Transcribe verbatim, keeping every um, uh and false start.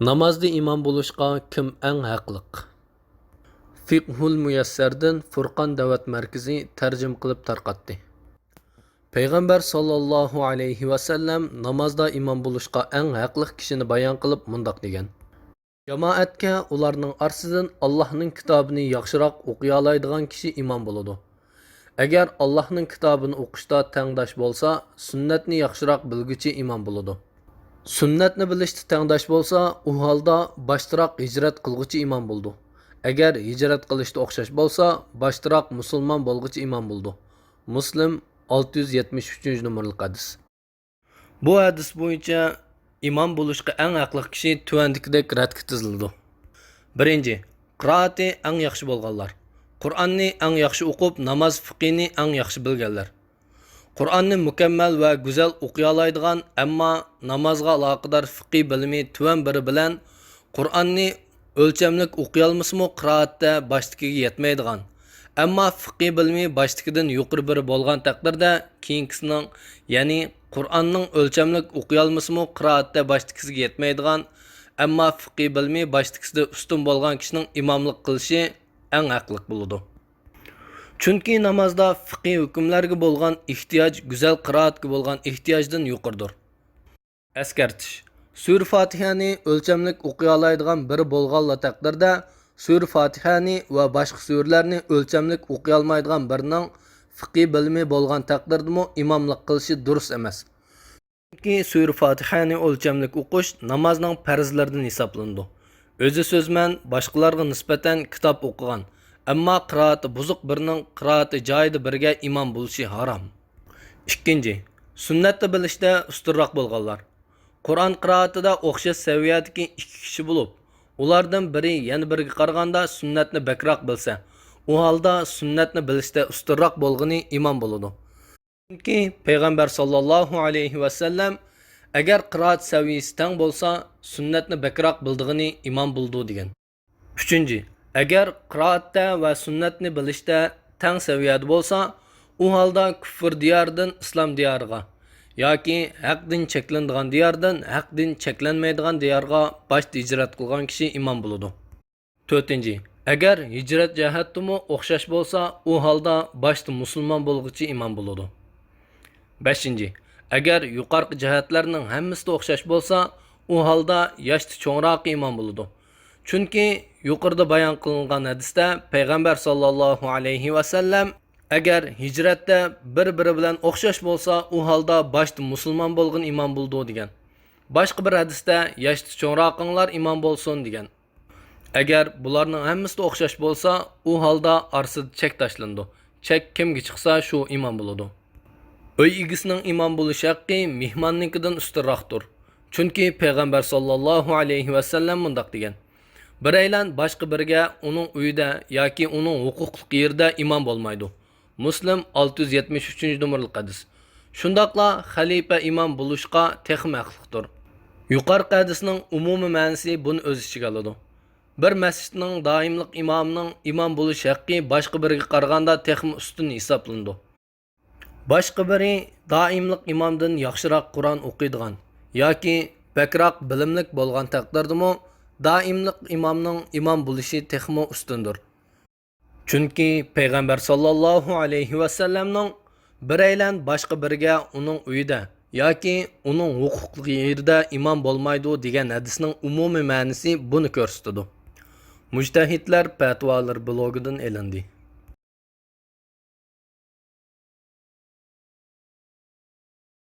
نامازدا ئىمام بولۇشقا كىم ئەڭ ھەقلىق؟ فىقھۇل مۇيەسسەردىن فۇرقان دەۋەت مەركىزى تەرجىمە قىلىپ تارقاتتى. پەيغەمبەر ساللاللاھۇ ئەلەيھى ۋەسەللەم نامازدا ئىمام بولۇشقا ئەڭ ھەقلىق كىشىنى بايان قىلىپ مۇنداق دېگەن: جامائەتكە ئۇلارنىڭ ئارىسىدىن ئاللاھنىڭ كىتابىنى ياخشىراق ئوقۇيالايدىغان كىشى ئىمام بولىدۇ. ئەگەر ئاللاھنىڭ كىتابىنى ئوقۇشتا تەڭداش بولسا، سۈننەتنى ياخشىراق بىلگۈچى ئىمام بولىدۇ. سۈننەتنى بىلىشتە تەڭداش بولسا، ئۇ ھالدا باشتىراق ھىجرەت قىلغۇچى ئىمام بولىدۇ. ئەگەر ھىجرەت قىلىشتا ئوخشاش بولسا، باشتىراق مۇسۇلمان بولغۇچى ئىمام بولىدۇ. مۇسلىم، ئالتە يۈز يەتمىش ئۈچىنچى نومۇرلۇق ھەدىس. بۇ ھەدىس بويىچە ئىمام بولۇشقا ئەڭ ھەقلىق كىشى تۆۋەندىكىدەك رەتكە تىزىلىدۇ. بىرىنچى، قىرائىتى ئەڭ ياخشى بولغانلار. قۇرئاننى ئەڭ ياخشى ئوقۇپ، ناماز فىقھىنى ئەڭ ياخشى بىلگەنلەر. قۇرئاننى مۇكەممەل ۋە گۈزەل ئوقۇيالايدىغان، ئەمما نامازغا ئالاقىدار فىقھىي بىلىمى تۆۋەن بىرى بىلەن قۇرئاننى ئۆلچەملىك ئوقۇيالمىسىمۇ، قىرائەتتە باشتىكىگە يەتمەيدىغان، ئەمما فىقھىي بىلىمى باشتىكىدىن يۇقىرى بىرى بولغان تەقدىردە، كېيىنكىسىنىڭ، يەنى قۇرئاننىڭ ئۆلچەملىك ئوقۇيالمىسىمۇ، قىرائەتتە باشتىكىسىگە يەتمەيدىغان، ئەمما فىقھىي بىلىمى باشتىكىسىدە ئۈستۈن بولغان كىشىنىڭ ئىماملىق قىلىشى ئەڭ ھەقلىق بولىدۇ. چۈنكى نامازدا فىقھىي ھۆكۈملەرگە بولغان ئېھتىياج گۈزەل قىرائەتكە بولغان ئېھتىياجدىن يۇقىرىدۇر. ئەسكەرتىش: سۈرە فاتىھەنى ئۆلچەملىك ئوقۇيالايدىغان بىرى بولغانلا تەقدىردە، سۈرە فاتىھەنى ۋە باشقا سۈرىلەرنى ئۆلچەملىك ئوقۇيالمايدىغان بىرىنىڭ فىقھىي بىلىمى بولغان تەقدىردىمۇ ئىماملىق قىلىشى دۇرۇس ئەمەس. چۈنكى سۈرە فاتىھەنى ئۆلچەملىك ئوقۇش نامازنىڭ پەرزلىرىدىن ھېسابلىنىدۇ. ئۆزى سۆزمەن باشقىلارغا نىسبەتەن كىتاب ئوقۇغان، ئەمما قىرائىتى بۇزۇق بىرىنىڭ قىرائىتى جايىدا بىرىگە ئىمام بولۇشى ھارام. ئىككىنچى، سۈننەتنى بىلىشتە ئۈستۈنرەك بولغانلار. قۇرئان قىرائىتىدە ئوخشاش سەۋىيەدىكى ئىككى كىشى بولۇپ، ئۇلاردىن بىرى يەنە بىرىگە قارىغاندا سۈننەتنى بەكرەك بىلسە، ئۇ ھالدا سۈننەتنى بىلىشتە ئۈستۈنرەك بولغىنى ئىمام بولىدۇ. چۈنكى پەيغەمبەر ساللاللاھۇ ئەلەيھى ۋەسەللەم، ئەگەر قىرائەت سەۋىيىسى تەڭ بولسا، سۈننەتنى بەكرەك بىلىدىغىنى ئىمام بولىدۇ، دېگەن. ئۈچىنچى، ئەگەر قىرائەتتە ۋە سۈننەتنى بىلىشتە تەڭ سەۋىيەدە بولسا، ئۇ ھالدا كۇفر دىيارىدىن ئىسلام دىيارىغا ياكى ھەق دىن چەكلىنىدىغان دىياردىن ھەق دىن چەكلەنمەيدىغان دىيارغا باشتا ھىجرەت قىلغان كىشى ئىمام بولىدۇ. تۆتىنچى، ئەگەر ھىجرەت جەھەتتىمۇ ئوخشاش بولسا، ئۇ ھالدا باشتا مۇسۇلمان بولغۇچى ئىمام بولىدۇ. بەشىنچى، ئەگەر يۇقارقى جەھەتلەرنىڭ ھەممىسىدە ئوخشاش بولسا، ئۇ ھالدا ياشتا چوڭراقى ئىمام بولىدۇ. چۈنكى يۇقىرىدا بايان قىلىنغان ھەدىستە پەيغەمبەر ساللاللاھۇ ئەلەيھى ۋەسەللەم، ئەگەر ھىجرەتتە بىر-بىرى بىلەن ئوخشاش بولسا، ئۇ ھالدا باشتا مۇسۇلمان بولغىنى ئىمام بولىدۇ، دېگەن. باشقا بىر ھەدىستە ياشتا چوڭراقىڭلار ئىمام بولسۇن، دېگەن. ئەگەر بۇلارنىڭ ھەممىسىدە ئوخشاش بولسا، ئۇ ھالدا ئارىسىدا چەك تاشلىنىدۇ. چەك كىمگە چىقسا، شۇ ئىمام بولىدۇ. ئۆي ئىگىسىنىڭ ئىمام بولۇش ھەققى مېھماننىڭكىدىن ئۈستۈنراقتۇر. چۈنكى پەيغەمبەر ساللاللاھۇ ئەلەيھى ۋەسەللەم مۇنداق دېگەن: بىرەيلەن باشقا بىرىگە ئۇنىڭ ئۆيىدە ياكى ئۇنىڭ ھوقۇقلۇق يېرىدە ئىمام بولمايدۇ. مۇسلىم، ئالتە يۈز يەتمىش ئۈچىنچى نومۇرلۇق ھەدىس. شۇنداقلا خەلىپە ئىمام بولۇشقا تېخىمۇ ھەقلىقتۇر. يۇقارقى ھەدىسنىڭ ئومۇمىي مەنىسى بۇنى ئۆز ئىچىگە ئالىدۇ. بىر مەسچىتنىڭ دائىملىق ئىمامىنىڭ ئىمام بولۇش ھەققى باشقا بىرىگە قارىغاندا تېخىمۇ ئۈستۈن ھېسابلىنىدۇ. باشقا بىرى دائىملىق ئىمامدىن ياخشىراق قۇرئان ئوقۇيدىغان ياكى بەكرەك بىلىملىك بولغان تەقدىردىمۇ، دائىملىق ئىمامنىڭ ئىمام بولۇشى تېخىمۇ ئۈستۈندۇر. چۈنكى پەيغەمبەر ساللاللاھۇ ئەلەيھى ۋەسەللەمنىڭ بىرەيلەن باشقا بىرىگە ئۇنىڭ ئۆيىدە ياكى ئۇنىڭ ھوقۇقلۇق يېرىدە ئىمام بولمايدۇ دېگەن ھەدىسنىڭ ئومۇمىي مەنىسى بۇنى كۆرسىتىدۇ. مۇجتەھىدلەر پەتىۋالىرى بىلوگىدىن ئېلىندى.